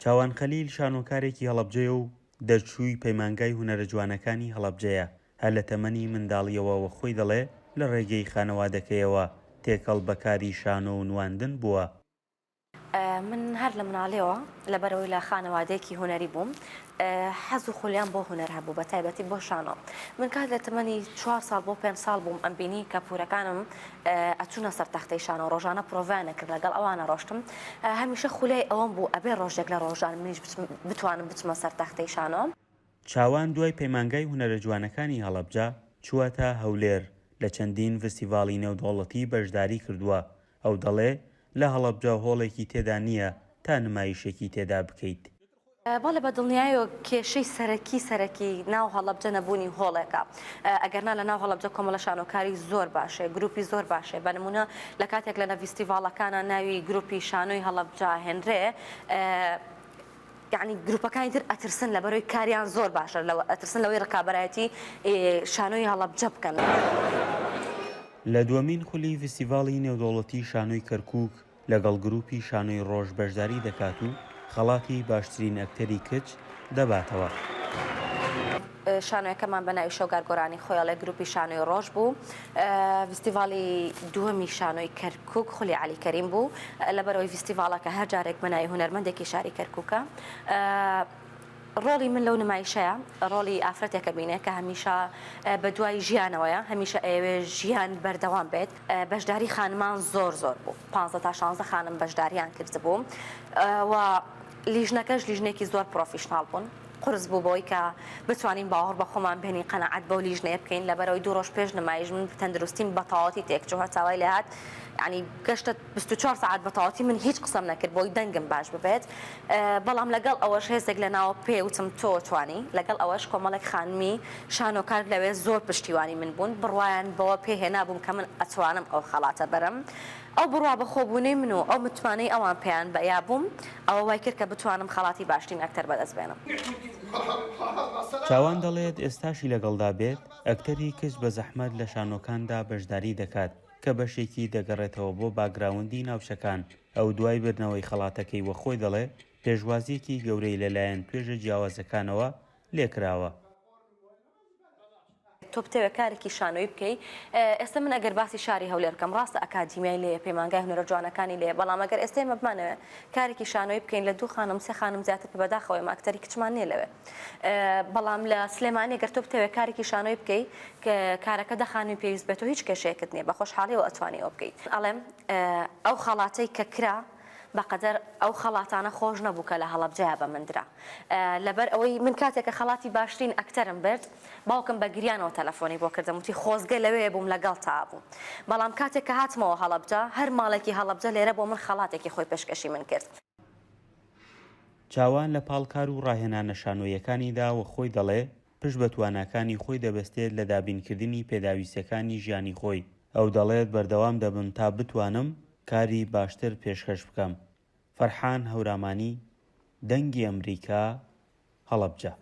چاوان خەلیل شانۆکارێکی هەڵەبجەیە و دەرچووی پەیمانگای هونەرە جوانەکانی هەڵەبجەیە، هەر لە تەمەنی منداڵییەوە وەخۆی دەڵێ لە ڕێگەی خانەوادەکەیەوە تێکەڵ بە کاری شانۆ و نواندن بووە. من هەر لە مناڵیەوە لەبەرئەوەی لە خانەوادەیەکی هونەری بووم حەز و خولیام بۆ هونەر هەبوو بە تایبەتی بۆ شانۆ. من کات لە تەمەنی چوار ساڵ بۆ پێنج ساڵ بووم ئەمبینی کە پوورەکانم ئەچوونە سەر تەختەی شانۆ ڕۆژانە پرۆڤایان ئەکرد لەگەڵ ئەوانە ڕۆشتم هەمیشە خولیای ئەوەم بوو ئەبێ ڕۆژێک لە ڕۆژان منیش بتوانم بچمە سەر تەختەی شانۆ. چاوان دوای پەیمانگای هونەرە جوانەکانی هەڵەبجە چووەتە هەولێر، لە چەندین ڤستیڤاڵی نێودەوڵەتی بەشداری کردووە، ئەو دەڵێ، لە هەڵەبجە هۆڵێکی تێدا نییە تا نمایشێکی تێدا بکەیت. بەڵێ بە دڵنیایەوە کێشەی سەرەکی سەرەکی ناو هەڵەبجە نەبوونی هۆڵێکە ئەگەرنا لە ناو هەڵەبجە کۆمەڵە شانۆکاری زۆر باشێ گروپی زۆر باشێ بە نمونە لە کاتێک لە ڤیستیڤاڵەکانە ناوی گروپی شانۆی هەڵەبجە هێنرێ یعنی گروپەکانی تر ئەترسن لەبەرەوەی کاریان زۆر باشە لەوە ئەترسن لەوەی ڕکابەرایەتی شانۆی هەڵەبجە بکەن. لە دووەمین خولی ڤیستیڤاڵی نێودەوڵەتی شانۆی کەرکووک لەگەڵ گرووپی شانۆی ڕۆژ بەشداری دەکات و خەڵاتی باشترین ئەکتەری کچ دەباتەوە. شانۆیەکەمان بە ناوی شەوگار گۆرانی خۆی ئەڵێ گرووپی شانۆی ڕۆژ بوو. ڤیستیڤاڵی دووەمی شانۆی کەرکووک خولی عەلی کەریم بوو. لەبەرئەوەی ڤیستیڤاڵەکە هەر جارێک بە ناوی هونەرمەندێکی شاری کەرکووکە. ڕۆڵی من لەو نمایشەیە ڕۆڵی ئافرەتێکە بینێ کە هەمیشە بە دوای ژیانەوەیە، هەمیشە ئەیەوێ ژیان بەردەوام بێت. بەشداری خانمان زۆر زۆر بوو، پانزە تا شانزە خانم بەشداریان کردبوو و لیژنەکەش لیژنەیەکی زۆر پرۆفیشناڵ بوون. قورس بوو بەوەی کە بتوانین باوەڕ بە خۆمان بهێنین قەناعەت بەو لیژنەیە بکەین، لەبەرئەوەی دوو ڕۆژ پێش نمایش من تەندروستیم بە تەواوەتی تێکچوو هەتا وای لێهات یانی گەشتە 24 سەعات بە تەواوەتی من هیچ قسەم نەکرد بۆی دەنگم باش ببێت بەڵام لەگەڵ ئەوەش هێزێک لە ناوە پێ وتم تۆ توانی لەگەڵ ئەوەش کۆمەڵێک خانمی شانۆکار لەوێ زۆر پشتیوانی من بوون بڕوایان بەوە پێ هێنابووم کە من ئەتوانم ئەو خەڵاتە بەرم ئەو بڕوا بەخۆبوونەی من و ئەو متمانەی ئەوان پێیان بە یابووم ئەوە وای کرد کە بتوانم خەڵاتی باشترین ئەکتەر بەدەست بێنم. چاوان دەڵێت ئێستاشی لەگەڵدا بێت، ئەکتەری کچ بە زەحمەت لە شانۆکاندا بەشداری دەکات، کە بەشێکی دەگەڕێتەوە بۆ باکگراوندی ناوچەکان، ئەو دوای بردنەوەی خەڵاتەکەی وەخۆی دەڵێ پێشوازییەکی گەورەی لەلایەن توێژە جیاوازەکانەوە لێکراوە. تۆ بتەوێ کارێکی شانۆیی بکەی ئێستا من ئەگەر باسی شاری هەولێر بکەم ڕاستە ئەکادیمیای لێیە پەیمانگای هونەرە جوانەکانی لێیە بەڵام ئەگەر ئێستا ئێمە بمانەوێ کارێکی شانۆیی بکەین لە دوو خانم سێ خانم زیاتر کە بەداخەوە ئێمە ئەکتەری کچمان نییە لەوێ بەڵام لە سلێمانی گەر تۆ بتەوێ کارێکی شانۆیی بکەی کە کارەکە دە خانمی پێویست بێت تۆ هیچ کێشەیەکت نییە بە خۆشحاڵیەوە ئەتوانی ئەوە بکەیت ئەڵێم ئەو خەڵاتەی کە کرا بەقەدەر ئەو خەڵاتانە خۆش نەبوو کە لە هەڵەبجەیا بە من درا. لەبەر ئەوەی من کاتێک کە خەڵاتی باشترین ئەکتەرم برد، باوکم بە گریانەوە تەلەفۆنی بۆ کردم وتی خۆزگە لەوێ بووم لەگەڵتا بووم. بەڵام کاتێک کە هاتمەوە هەڵەبجە، هەر ماڵێکی هەڵەبجە لێرە بۆ من خەڵاتێکی خۆی پێشکەشی من کرد. چاوان لە پاڵ کار و ڕاهێنانە شانۆییەکانیدا و خۆی دەڵێ پشت بە تواناکانی خۆی دەبەستێت لە دابینکردنی پێداویستیەکانی ژیانی خۆی، ئەو دەڵێت بەردەوام دەبم تا بتوانم کاری باشتر پێشکەش بکەم. فەرحان هەورامانی، دەنگی ئەمریکا، هەڵەبجە.